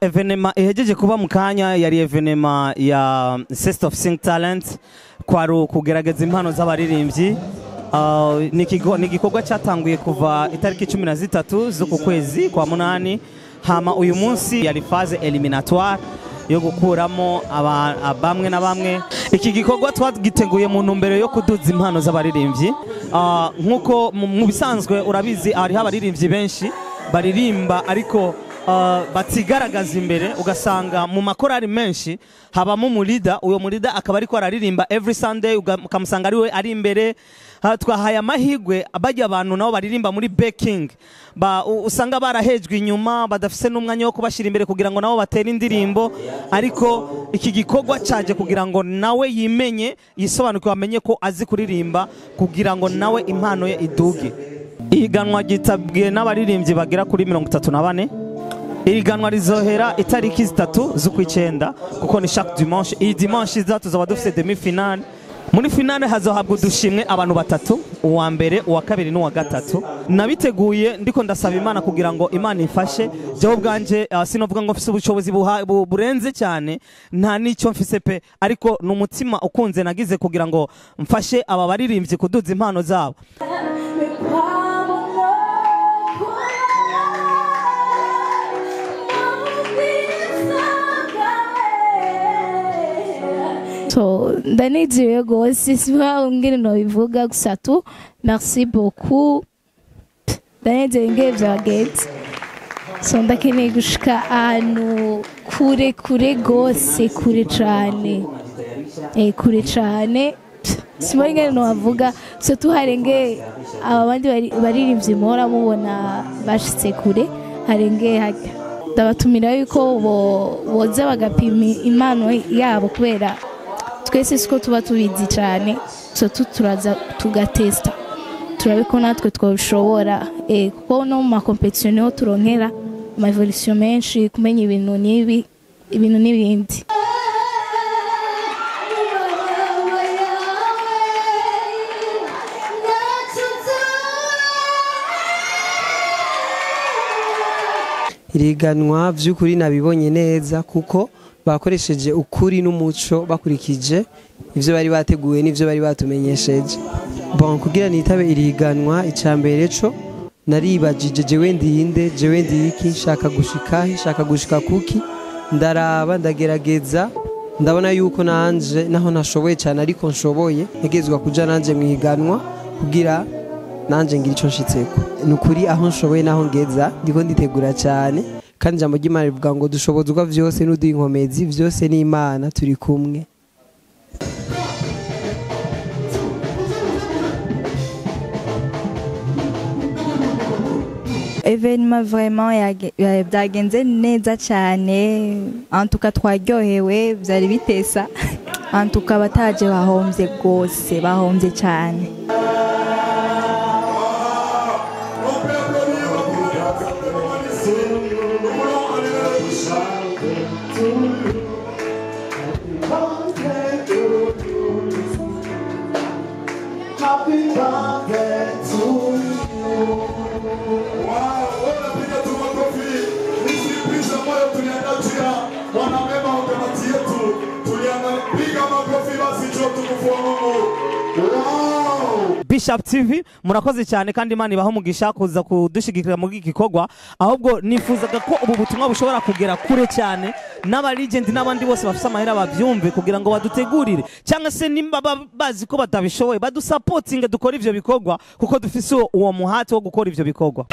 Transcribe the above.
Événement ihejeje kuba mu kanya yari événement ya Test of Sing Talent, kwari kugerageza impano z'abaririmbyi. Ni igikorwa cyatanguye kuva itariki 13 z'uku kwezi kwa munani, hama uyu munsi yari phase éliminatoire yo gukuramo bamwe na bamwe. Iki gikorwa twagiteguye mu ntumbero yo kuduza impano z'abaririmbyi. Nk'uko mu bisanzwe urabizi, hariho abaririmbyi benshi baririmba ariko batigaragaza imbere. Ugasanga mu makorari menshi habamo umu leader, uwo mu leader akaba ariko araririmba every Sunday, ukamusanga ari we ari imbere. Twahaye amahirwe bajya abantu nabo baririmba muri backing, usanga barahejwe inyuma, badafise n'umwanya wo kubashyira imbere kugira ngo nabo batere indirimbo. Ariko iki gikorwa cyaje kugira ngo nawe yimenye, yisobanukiwe, amenye ko azi kuririmba, kugira ngo nawe impano ye iduge. Ihiganwa ryitabwiye n'abaririmbyi bagera kuri 34. Iriganwa rizohera itariki 3 z'ukw'icyenda, kuko ni chaque dimanche. Iyi dimanche iza tuzaba dufite demi finale. Muri finale hazohabwa udushimwe abantu batatu: uwa mbere, uwa kabiri n'uwa gatatu. Nabiteguye ndiko ndasaba Imana kugira ngo Imana ifashe. Jewe ubwanje sinovuga ngo mfise ubushobozi burenze cyane, nta n'icyo mfise pe, ariko ni umutima ukunze nagize kugira ngo mfashe aba baririmbyi kuduza impano zabo. So ndanezerewe rwose, siba ngene nobivuga, gusa tu merci beaucoup. Ndanezerewe ingene vyagenze. So ndakeneye gushika ahantu kure, kure rwose, kure cane, kure cane, siba ingene nobavuga. So tuharenge aba bandi baririmbyi muhora mubona bashitse kure, harenge harya. Ndabatumira yuko boza bagapima impano yabo, kubera twese siko tuba tubizi cyane. So turaza tugatesta, turabe ko natwe twabishobora, kuko no mu ma compétition niho turonkera ama évolution menshi, kumenya ibintu n'ibi, ibintu n'ibindi. Iriganwa by'ukuri nabibonye neza, kuko bakoresheje ukuri n'umuco, bakurikije ivyo bari bateguye n'ivyo bari batumenyesheje. Bon, kugira nitabe iriganwa, icambere co naribajije: jewe ndinde? Jewe ndiki? Nshaka gushika he? Nshaka gushika kuki? Ndaraba, ndagerageza, ndabona yuko nanje naho nashoboye cyane, ariko nshoboye, ntegerezwa kuja nanje mwiganwa kugira nanje ngira ico nshitseko. Ni ukuri, aho nshoboye naho ngeza, ndiko nditegura cyane, kandi ijambo ry'Imana rivuga ngo dushobozwa vyose n'uduha inkomezi. Vyose n'Imana turi kumwe. Événement vraiment byagenze neza cyane. En tout cas twaryohewe, byari bitesa. En tout cas bataje bahombye rwose, bahombye cyane. On peut applaudir le Nous voulons aller le Happy birthday to you. Wow, napiga tu makofi. Ni surprise ambayo tuliandaa juu ya mwanamemba wa kamati yetu. Tuliandaa, piga makofi basi juu ya utukufu wa Mungu. Wow! Bishop TV, murakoze cyane, kandi Imana ibaho umugisha kuza kudushigikira muri iki gikorwa. Ahubwo nifuzaga ko ubu butumwa bushobora kugera kure cyane, n'aba legend n'abandi bose bafite amahera babyumve, kugira ngo badutegurire, cyangwa se nimba bazi ko batabishoboye, badusapotinge dukora ivyo bikorwa, kuko dufise uwo muhati wo gukora ivyo bikorwa.